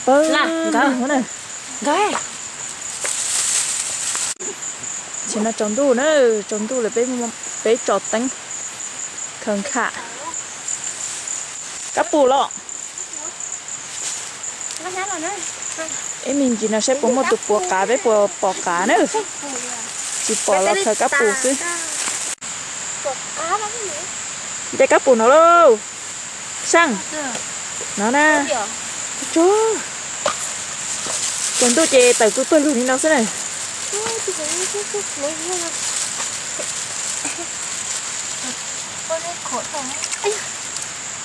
Pawg nkawd, nkawd. Tsis no tsaus ntuj na, tsaus ntuj lawm peb, peb tso teeb khaws nkham. Kab pum los. Ib me ntsis no saib puas muaj tus puav qav, peb puas pom qav na. Tsis pom los khaws kab pum xwb. Ntes kab pum no lauj. Saaj, no na. Tsaus ntuj ces tawm pw pawg lug li no xwb na.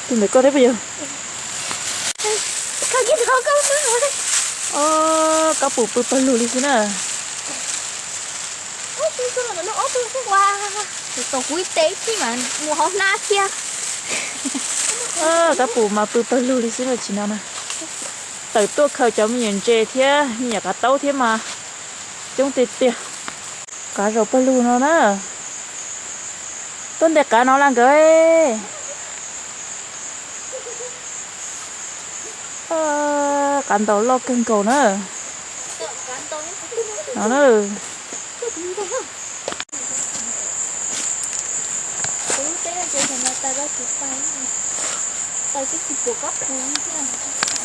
Tus ntawm koj thiab puas yog? Kab pum pw pawg lug li xwb na. Kab pum mas pw pawg lug li xwb na, tsis no na. Tawm tuaj khaws cov me nyuam ntses thiab me nyuam qav taub thiab mas coob tiag tiag. Qav zaum pawg lug no na. Tuaj ntes qav no las nkawd. Qav ntaus loj kawg nkaus na. No na.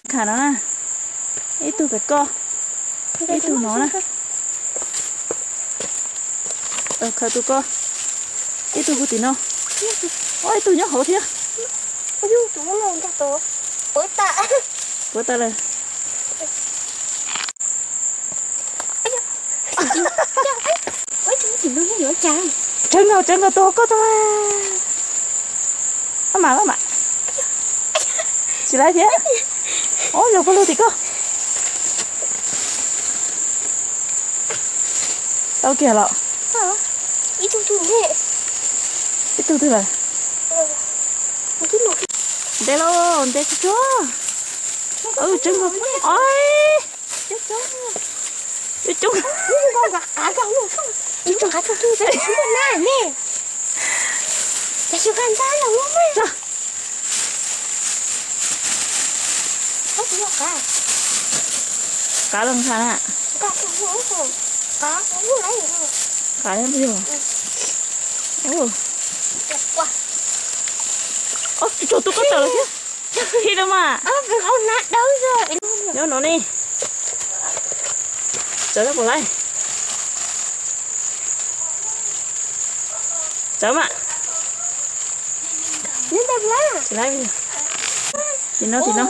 Nkhav no na. Ib tug pem koj, ib tug no na. Khaws tus koj, ib tug puag tim no. Ib tug nyob hauv thiab. Puav tas lawm. Tsawv nkaus, tsawv nkaus tus hauv koj tso. Maj mam, maj mam. Tsis laib thiab. Ob, zaum pawg lug tim koj. Tau kiag los. Ib tug twg lawm? Nte lauj, nte tsuag tsuag. Tsawv nkaus. Ib, coob. Qav los nkhav na. Qav, qav, tsuag tsuag tus koj tawm lawm thiab. Thib lawm mas. Nyob no ne. Txawm los puas laib? Txawm mas. Tim no, tim no.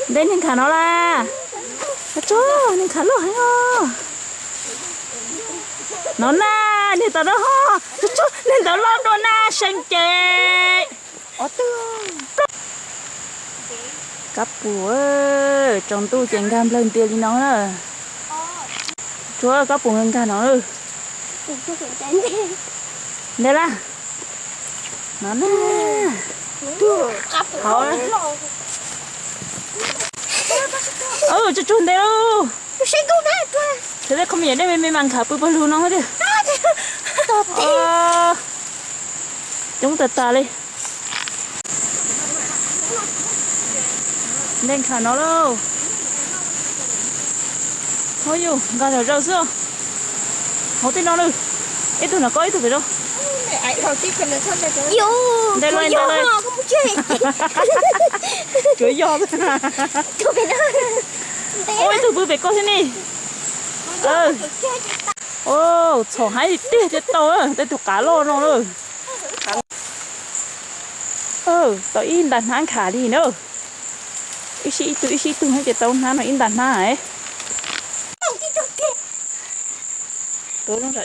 Nte niag nkhav no las. Tsuag, niag nkhav loj heev os. No na, niag ntawd ho. Tsuag, niag ntawd loj dua na, seev ces. Kab pum, tsaus ntuj ces nkag nplawg ntias li no na. Tsuag, kab pum nkag no. Nte las. No na. Hauv. Tsuag tsuag nte lauj. Thaum tej qhov me nyuam dej me me mas nkhav pw pawg lug no tiag. Coob tag tag li. Nte nkhav no lauj. Hov yus nkag zom zaws xwb. Hauv tej no na. Ib tug no koj ib tug pem no. Nte, tsuav yog. Ib tug pw pem koj thiab ne. Txhom haib tiag tiag tau tej tus qav loj no na. Tau ib nta hnab nkhav li na. Ib sij ib tug ib sij ib tug ces tau hnab no ib nta hnab. Tuav zoo zam dis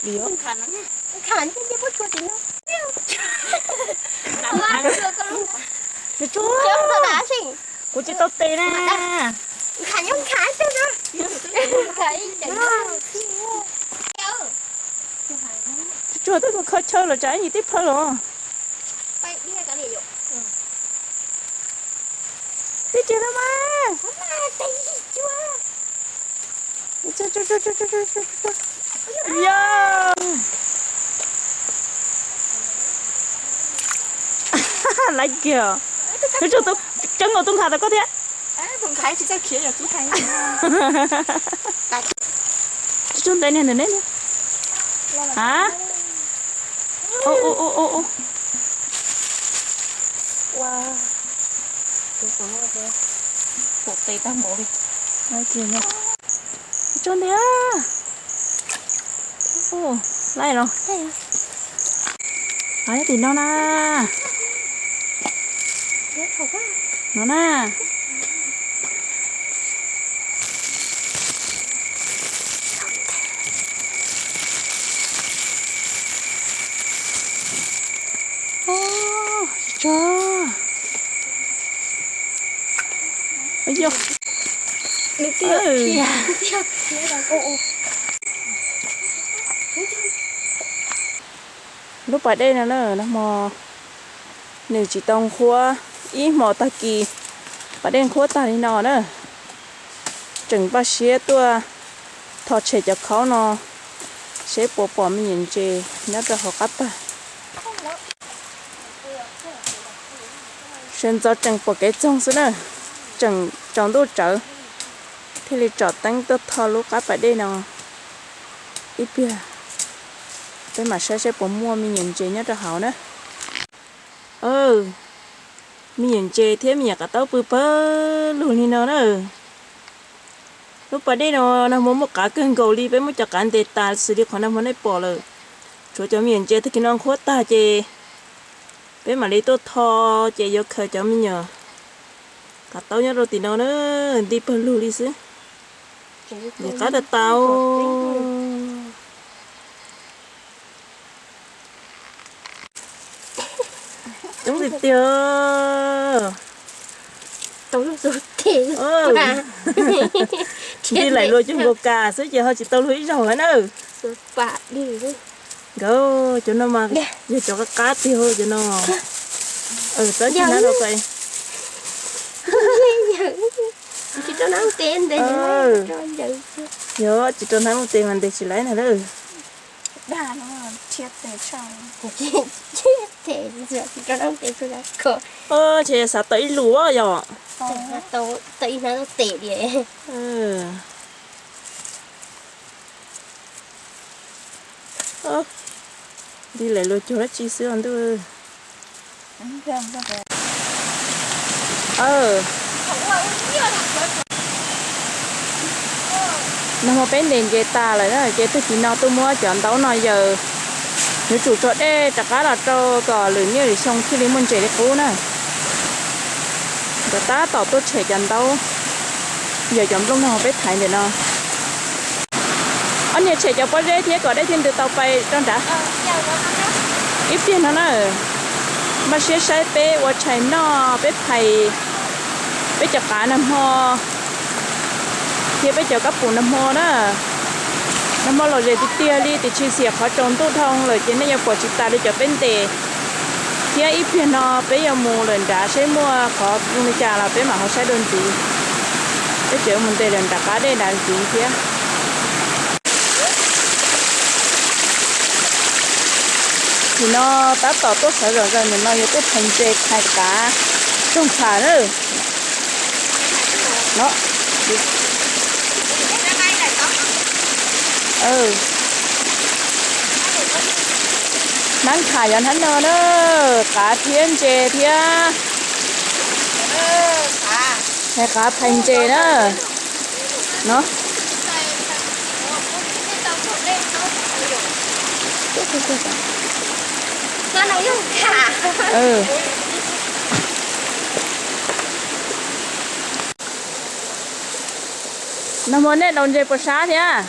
os. Kuv tsis tau tes na. Tsuag tsuag, tuaj tus khaws chaw los tsam ib yim tib plhaw los. Tib ris no mas. Yog, laiv kiag. Tseeb nkaus tus nkhav tau koj thiab. Tsis tsuag ntev niag ntawm neb. A, tsuag ntev. Laij los, tim no na. No na. Tso. Lub pas dej no na, nag hmo nws tsis tau nqhuab, ib hmo tag kis pas dej nqhuab tag li no na. Tseem npaj siab tuaj tho tshem cov khaub no, seb puas pom me nyuam ntses nyob rau hauv qab tag. Sawv ntxov tseem pom kev txoog xwb na, tseem tsaus ntuj tsawv, thiaj li tsom teeb tuaj tho lub qab pas dej no ib pliag, peb mam saib saib puas muaj me nyuam ntses nyob rau hauv na. Me nyuam ntses thiab me nyuam qav taub pw pawg lug li no na. Lub pas dej no nag hmo muaj qav kawg nkaus li, peb muab cov qav ntes tas xws li qhov nag hmo nej pom lawm. Tshuav cov me nyuam ntses tag kis no nqhuab tag ces peb mam li tuaj tho, ces yuav khaws cov me nyuam qav taub nyob rau tim no na, nti pawg lug li xwb. Nim qab tau tau. Coob tiag tiag. Nti laim luag cuag nkaus kas xwb ces ho tsis tau luag ib zaug na. Nkawd cov no mas yog cov qab qab tiag cov no. Txawb tsis hnab rau pais. Yog tsis rau hnab mus tes mas ntes tsis laib na lawm. Ces xav tau ib lus yom. Nti laim luag cuag dab tsi xwb os ntuj. Nag hmo peb ntes ntses tas lawm na, ces tag kis no tuaj muab cov ntaub no yaws, yuav tsum tso dej rov qab los rau kom lwm niaj lwm xyoo thiaj li muaj ntses li qub na. Nkawd tab tom tuaj tshem cov ntaub, yaws cov nplooj no peb thaiv ntawm no. Ob niag tshem cov pob zeb thiab kom dej thiaj ntws tau pais rau nrad. Ib pliag no na, npaj siab saib peb ua tshais noj, peb phais peb cov qav nag hmo thiab peb cov kab pum nag hmo na. Nag hmo lom zem tiag tiag li, tiam sis xiam qhov tsaus ntuj dhau lawm ces nej yuav pom tsis tas li cov peb ntes. Thiab ib pliag no peb yuav mus lawm nrad saib muaj qhov zoo li cas los peb mam ho saib dua ntxiv. Peb tseem mus ntes lawm nram qab dej nrad ntxiv thiab. Nim no tab tom tuaj sawv zom zaws, nim no yuav tuaj phais ntses phais qav tsoog qham na. Hnab qham yog hnab no na, qav thiab ntses thiab. Phais qav phais ntses na. No. Nag hmo nej daus ntses puas sab thiab?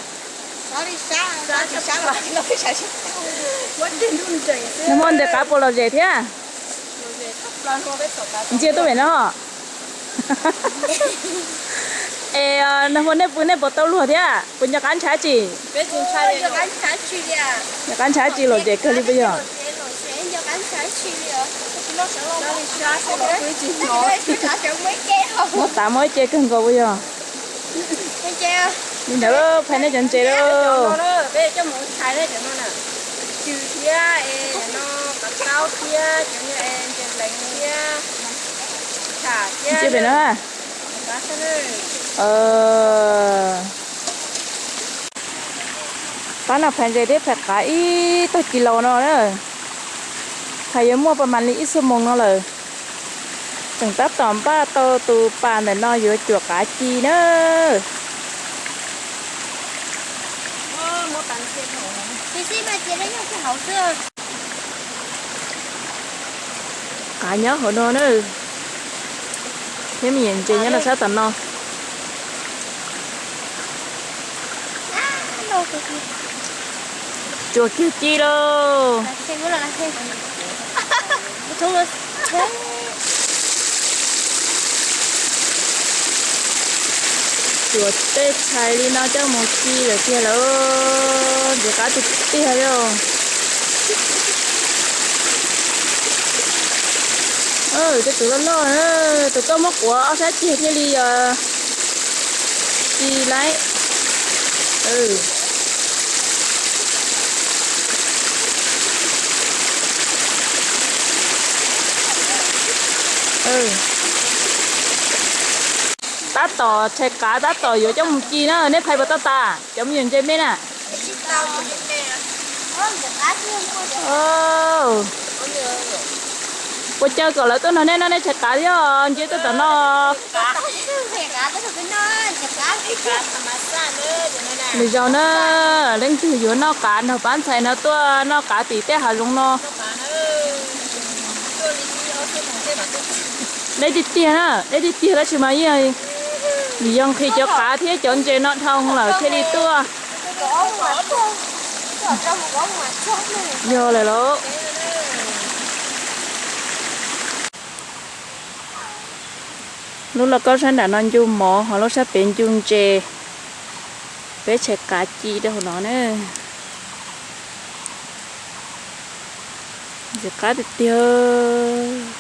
Nag hmo ntes qav puas lom zem thiab? Ntsia tuaj pem no. Es nag hmo nej pw nej puas tau luag thiab? Puas nco qab ntshav tsi? Nco qab ntshav tsi, lom zem kawg li puas yog? Muab tav muab ib ce kawg nkaus puas yog? Li ntawd phais nej cov ntses lauj. Peb coj mus tshais cov no na, cws thiab es no, qab taub thiab cov no es ntses leev thiab tham thiab pem no. Pab no phais ntses thiab phais qav ib tog kis laus no na. Phais yuav muaj pas mas li ib xuab moos no lawm. Tseem tab tom npaj tau tus pas ntawm no yuav cuam qav ci na. Qav nyob hauv no na, thiab me nyuam ntses nyob rau sab tom no. Tsuas kiag ci lauj. Tsuas tej tshais li no coj mus ci lawm tiag lauj, ntxim qab tiag tiag li. Tej tus loj loj, tus tuaj muab quav ob sab ceg thiaj li ci laib. Tab tom tshais qav tab tom yuav coj mus ci na, nej phais puas tau tas cov me nyuam ntses me na? Ua caw kom lawv tuaj nrog nej noj nej tshais qav thiab ntsia tuaj tom no. Lwm zaus na, leej twg yuav noj qav nrog pab ntxhais no tuaj noj qav tim tej hav zoov no. Deb tiag tiag na, deb tiag tiag tab sis mas yeej vim yog nqhis cov qav thiab cov ntses no dhau lawm thiaj li tuaj. Yog lawm lauj. Lub lauj kaub sab nram no ncu mov, ho lub sab pem ncu ntses. Peb tshais qav ci rau hauv no na. Ntxim qab tiag tiag.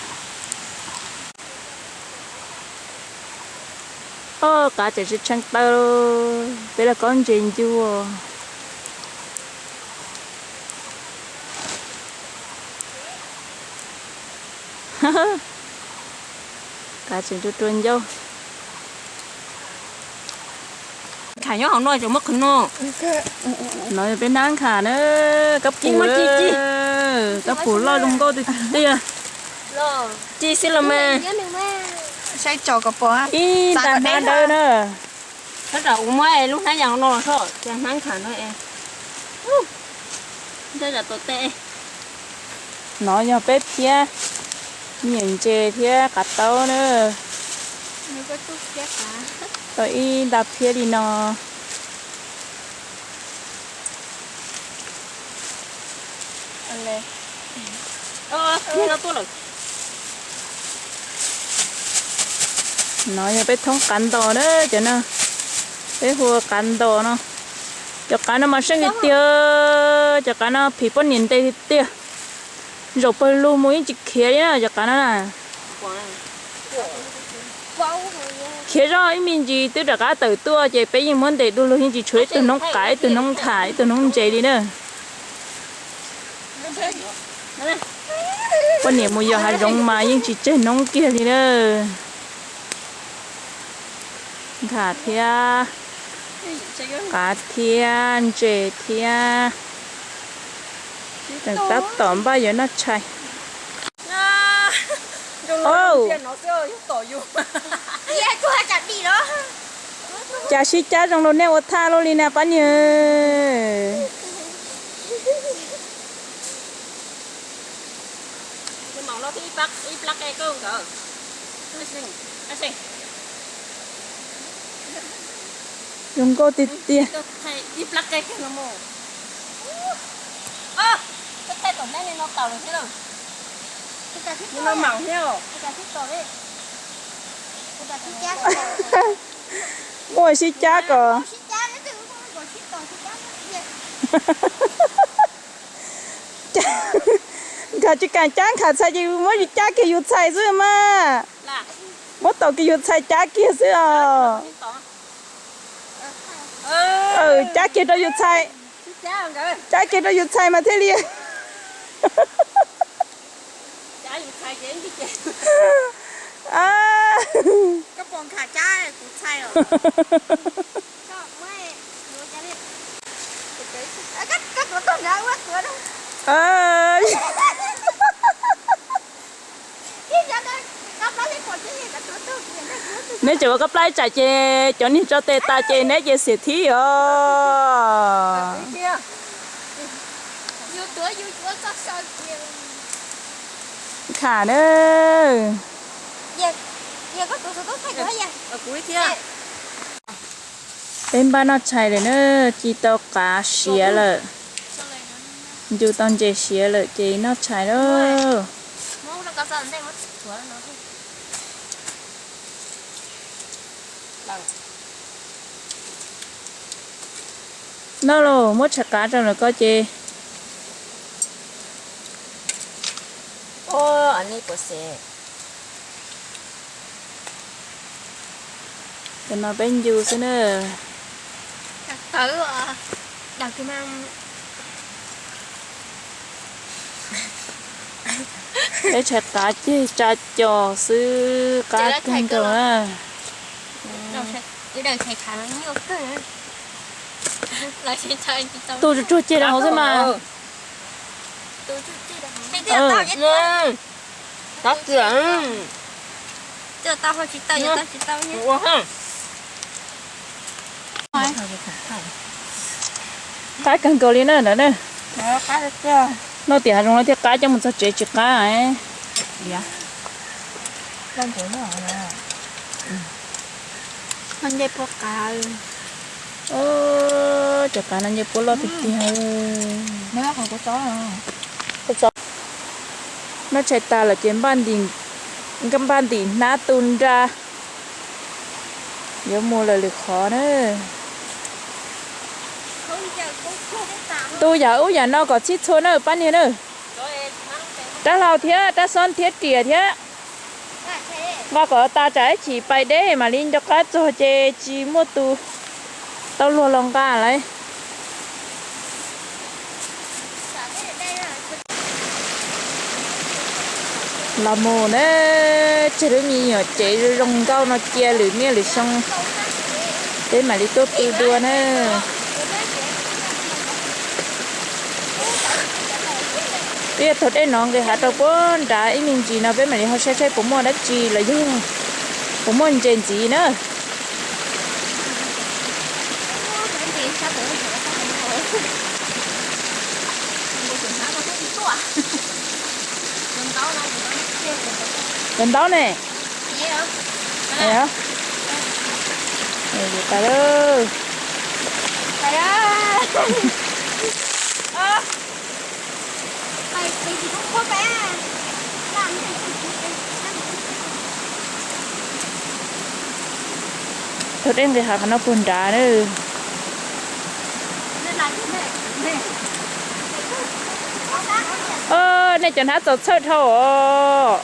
Oj, qav tseem tsis tshee taw, peb lauj kaub ntses ncu. Qav tseem rua rua ncauj. Kham nyob hauv no tseem muab qhwv no. No yog peb nab kham na, kab pum, kab pum loj zoo nkauj tiag tiag. Ci xwb los mas. Saib tso kom pom ib nta hnab dawb na. Sab nram ua muab lub hnab yas no los soj, cas hnab kham no es. Nyob tom tej. No yog peb phiab, me nyuam ntses thiab qav taub na. Tau ib nta phiab li no. No yog peb thoob qav ntos na, cov no peb hu ua qav ntos no. Cov qav no mas seej tiag tiag, cov qav no phim poj niam ntev tiag tiag. Zaum pawg lug mus yeej tsis khiav li na cov qav no na. Khiav zoj ib me ntsis twb rov qab tawm tuaj ces peb yeej muab ntes du lug yeej tsis tshuav ib tug noob qav, ib tug noob nkham, ib tug noob ntses li na. Poj niam mus yos hav zoov mas yeej tsis tseg noob kiag li na. Nkham thiab qav thiab ntses thiab. Tseem tab tom npaj yuav noj tshais. Cas sib cab zoo rau nej ua thaj luaj li na pab niag. Zoo nkauj tiag tiag. Muaj sib cab kom. Nkhav tsis kam cab nkhav txhais ces muab tsis cab kiag yus txhais xwb mas. Muab tau kiag yus txhais cab kiag xwb os. Cab kiag rau yus txhais, cab kiag rau yus txhais mas thiaj li. Neb tseem ua koj plab ib tsam ces cov niag tso tes tas ces neb ces xiam thib os. Kham na. Peb npaj noj tshais lawm na, ci tau qav siav lawm, ncu tau ntses siav lawm ces noj tshais lauj. Noj lauj, muab tshais qav rau lawm ko ces. Cov no peb ncu xwb na. Peb tshais qav ceg tsa cos xwb, qab kawg nkaus na. Tu tsuag tsuag ceg rau hauv xwb mas. Qab kawg nkaus li na ntawd na. Noj tias hav zoov no thiaj qab, coj mus txog tsev tsis qab. Cov qav no nce puab loj tiag tiag. Noj tshais tas lawm ces npaj ntim hnab tu nra. Yuav mus lawm lwm qhov na. Tu yam ub yam no kom txhij txhua na pab niag na. Rab hlau thiab rab xob thiab riam thiab. Nqa kom tas tsam ib chim pais deb mam li nco qab txog ces tsis muaj tus tau luag los nqa lawm. Los mus na, tseg lub me nyuam cev zoo nkauj no cia lwm niaj lwm xyoo peb mam li tuaj pw dua na. Peb yuav taug dej no nqis hav rau puag nrad ib me ntsis no peb mam li ho saib saib puas muaj dab tsi los yog puas muaj ntses ntxiv na. Cov ntaub ne. Tas lawm. Taug dej nqis hav qhov no puag nrad na. Nej cov hnab txaus txhawj dhau os.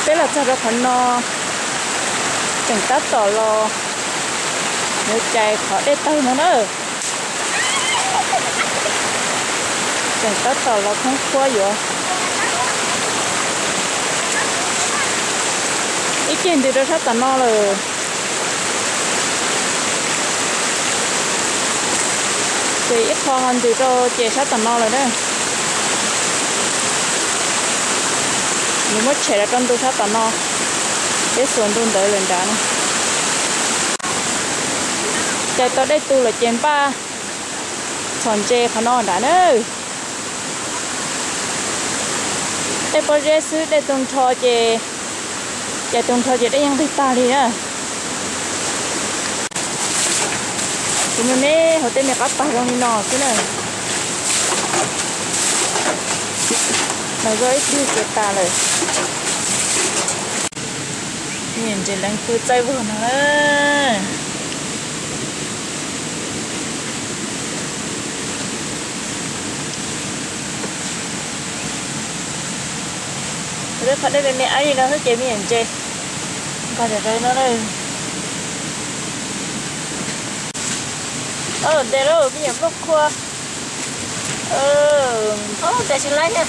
Peb los txog rau qhov no, tseem tab tom los yuav cais qhov dej tawg no na. Tseem tab tom los thoob khuab yuav ib ceg ntws rau sab tom no lawm. Ces ib qho ho ntws rau ces sab tom no lawm na. Nws muab tshem los rau ntu sab tom no, peb xuas ntu ntawd lawm nrad na. Cais tau dej tu lawm ces npaj txhom ntses qhov no nrad na. Dej pob zeb xwb, dej tu nrho ces, cais tu nrho ces dej yeej nqig tag li na. Kuv me me hauv tej me qab pag zoo li no xwb na. Los zog ib pliag ces tas lawm. Niam ntses leev pw txaij vog no na. Peb qhov dej me me ib li no xwb ces me nyuam ntses nqa cov no. Ntes lawm me nyuam nplooj qhuav. Tes tsis laib thiab.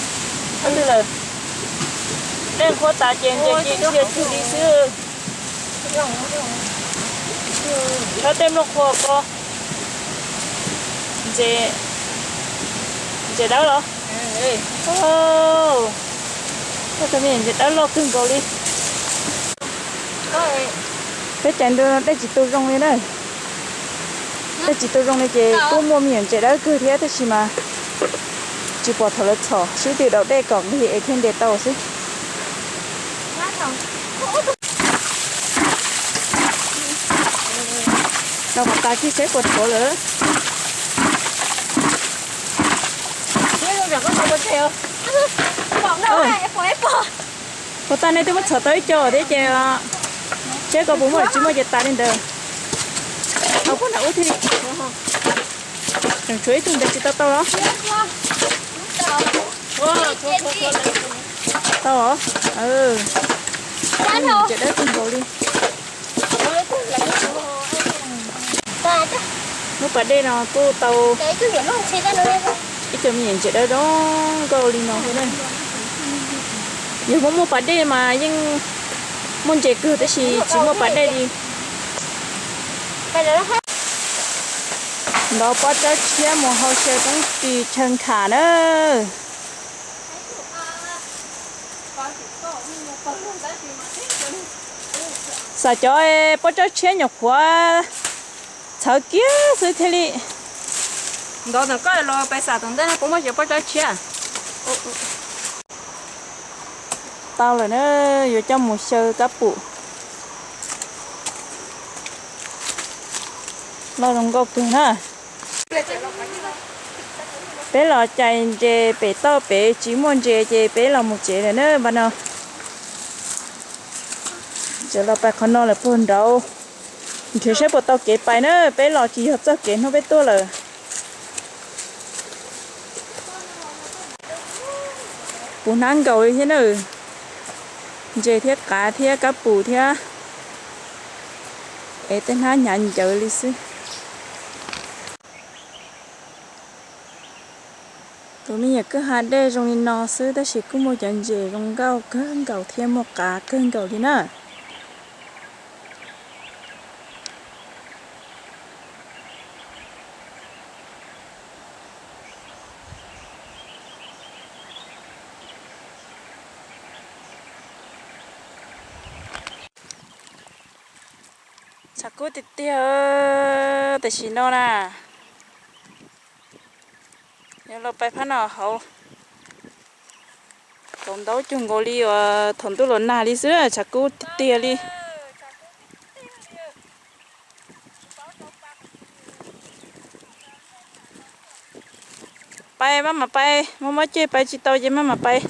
Twg lawm? Dej qhuav tas ces ntses cia li xwb. Rhaub tej nplooj qhuav ko. Ntses, ntses dawb los? Ntses dawb loj kawg nkaus li. Peb caiv ntu dej tsis tu zoo li na. Dej tsis tu zoo li ces kuj muaj me nyuam ntses dawb kawg thiab tab sis mas tsis pom thaum lawv txhom, sib tw daus dej kom nqig es thiaj ntes tau xwb. Rau qhov tas kiag seb puas rhuav lawm. Puas tas nej twb muab txhom tau ib co thiab ces seb ko puas muaj tsis muaj ces tas li ntawd. Au, puag nram ub thiaj li. Tseem tshuav ib tug ntawd tsis tau tau los? Tau os. Ntses dawb kawg nkaus li. Lub pas dej no kuj tau ib co me nyuam ntses dawb zoo nkauj li no thiab na. Yog muaj muaj pas dej mas yeej muaj ntses kawg tab sis tsis muaj pas dej li. Ntov pob tsawb tshiab mus hau xyaw toob tis chaw nkham na. Xam cov pob tsawb tshiab nyuam qhuav txhawv kiag xwb thiaj li. Ntov ntawm koj los pais xam tom ntej no puas muaj cov pob tsawb tshiab. Tau lawm na, yuav coj mus xyaw kab pum. Loj zoo nkauj kawg na. Peb los cais ntses pem toj pem tsis muaj ntses ces peb los mus tsev lawm na npaj no. Tseem los pais qhov no lawm puag nraud. Nrhiav saib puas tau kev pais na, peb los tsis yog txoj kev hnub peb tuaj lawm. Puv hnab nkaus li thiab na. Ntses thiab qav thiab kab pum thiab. Es tej hnab hnyav ncawv li xwb. Tus me nyuam kwj ha dej zoo li no xwb tab sis kuj muaj cov ntses zoo nkauj kawg nkaus thiab muaj qav kawg nkaus li na. Tshav kub tiag tiag tam sim no na. Yog los pais phab no hauv, thaum ntaub cuag nkaus li uas thaum ntuj los nag li xwb, tshav kub tiag tiag li. Pais maj mam pais, mob mob ceg pais tsis tau ces maj mam pais.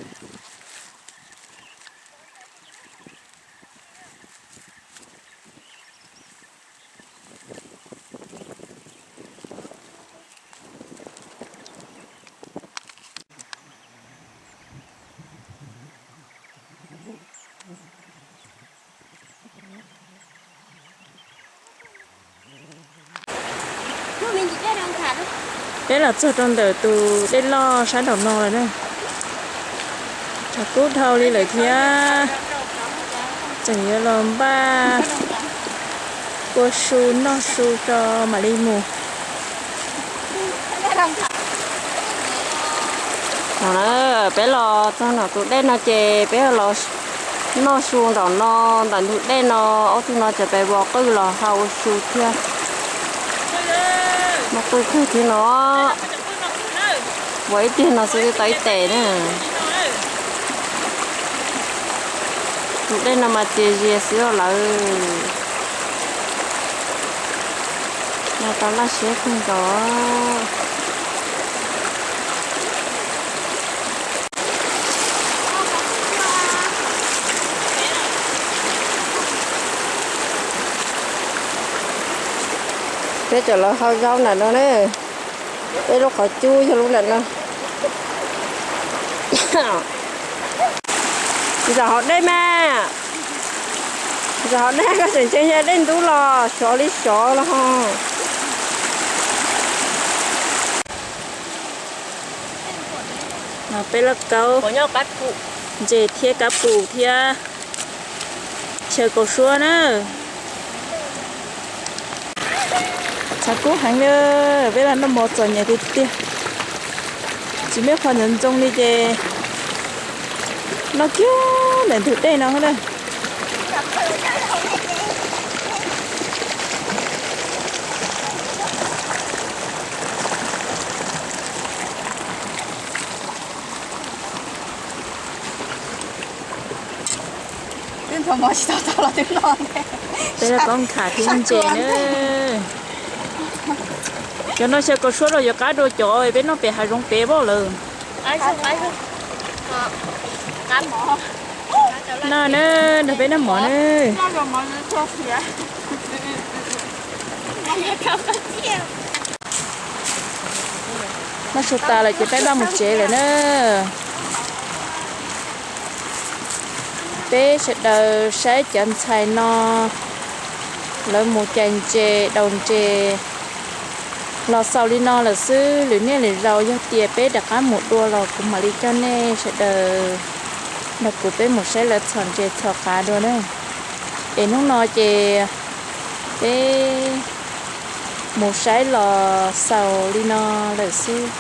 Peb los txog rau ntawm tus dej loj sab nraum no lawm na. Tshav kub dhau li lawm thiab. Tseem yuav los npaj kua su noj su tso mam li mus. No na, peb los txog nram tus dej no ces peb los noj su nraum no, ntawm ntug dej no, ob tug no ces peb vov qwj los hau ua su thiab. Muaj qwj kawg thiab no. Vov ib tiag no xwb twb tau ib tes na. Tus dej no mas tias zias xwb lawm. Noj tau laj siab kawg nkaus. Peb tseem los hau zaub ntawm no na. Peb lub qhov cub yog lub ntawm no. Zaum hauv dej mas, zaum hauv dej koj tseem ntseeg yog dej ntub los xyov li xyov los ho. Peb lauj kaub, ntses thiab kab pum thiab chaw kaus suab na. Tshav kub heev li, peb los noj mov txom nyem tiag tiag. Tsis muaj qhov ntxoov ntxoo li ces noj kiag ntawm ntug dej no na. Peb lauj kaub nkham thiab ntses na. Cov no xyaw kaus suab los yuav qab dua cov peb noj pem hav zoov pem pab lawm. No na, nrog peb noj mov na. Noj su tas lawm ces peb npaj mus tsev lawm na. Peb sawv daws saib cov ntxhais no lawv mus cais ntses daus ntses los xaus li no lawm xwb. Lwm niaj lwm zaus yog tias peb rov qab mus dua los kuv mam li coj nej sawv daws nrog kuv peb mus saib lawv txhom ntses txhom qav dua na. Es hnub no ces peb mus saib los xaus li no lawm xwb.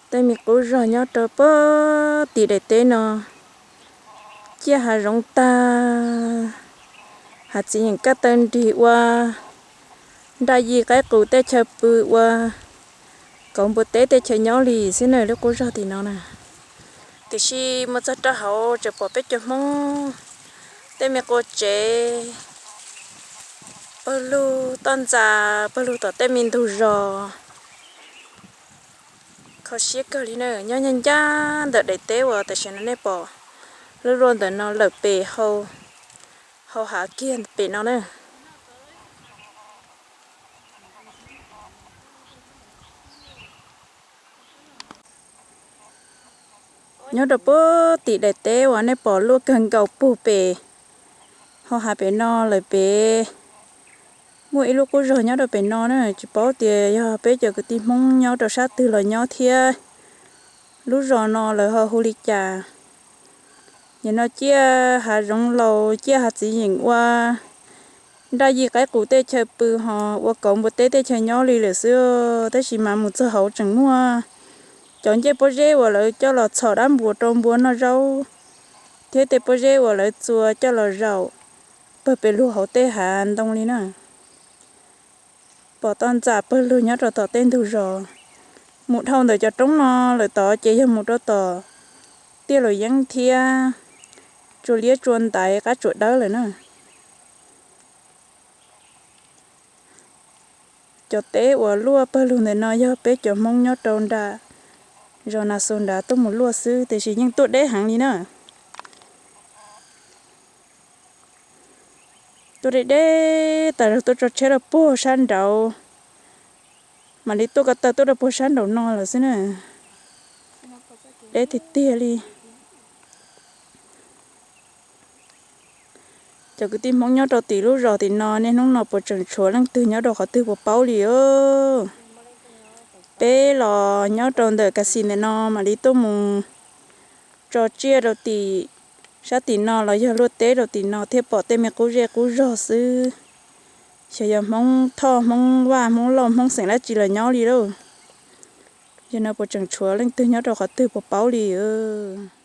Tej me qub zog nyob rau puag tim daim teb no, ciaj hav zoov tag, hav txiv yeem kaj taw nrig ua nraj yij qaib qus tej chaw pw ua kauv npua teb tej chaw nyob li xwb na. Lub qub zog tim no na, tiam sis mus txog rau hauv tseem pom peb cov Hmoob tej me qua tsev pawg lug toj ntxas pawg lug tom tej me ntug zos. Kho siab kawg li na, nyob ncaj ncaj ntawm daim teb uas tam sim no nej pom lub luaj ntawm no lawm pem hau, hau hav kiag pem no na. Nyob rau puag tim daim teb uas nej pom luaj kawg nkaus puag pem hau hav pem no lawm pem, muaj ib lub qub zog nyob rau pem no na. Tsis paub tias yog peb cov kwv tij Hmoob nyob rau sab twg los nyob thiab, lub zos no lawv ho hu li cas. Nim no ciaj hav zoov laus, ciaj hav txiv yeem ua nraj yij qaib qus tej chaw pw ho ua kauv npua teb tej chaw nyob li lawm xwb. Tab sis mas mus txog hauv tseem muaj cov ncej pob zeb uas lawv coj los txhom dab npuas rau npua noj zaub, thiab tej pob zeb uas lawv txua coj los zaum pawg pes lug hauv tej hav ntoo li na. Pom toj ntxas pawg lug nyob rau tom tej ntug zos. Mus dhau ntawm cov roob no lawm tod ces yog mus rau tom Tiaj Luam Yeeb thiab Tsua Liab Tsua Ntaiv Qab Tsuam Dawb lawm na. Cov teb uas luaj pawg lug ntawm no yog peb cov Hmoob nyob rau nram zos Nas Xus nrad tuaj mus luaj xwb, tiam sis yeej tuaj deb heev li na. Tuaj deb deb tas zog, tuaj tso tsheb rau puag sab nraud, mam li tuaj ko taw tuaj rau puag sab nraum no lawm xwb na. Deb tiag tiag li. Cov kwv tij Hmoob nyob rau tim lub zos tim no, niaj hnub no puas tseem tshuav leej twg nyob rau qhov twg puas paub li os. Peb los nyob rau ntawm Kas Xis ntawm no mam li tuaj mus tso tsiaj rau tim sab tim no los yog luaj teb rau tim no thiaj pom tej me qub zej qub zog xwb. Xyov yog Hmoob Thoj, Hmoob Vaj, Hmoob Lauj, Hmoob xeem dab tsi los nyob li lauj. Yog no puas tseem tshuav leej twg nyob rau qhov twg puas paub li os.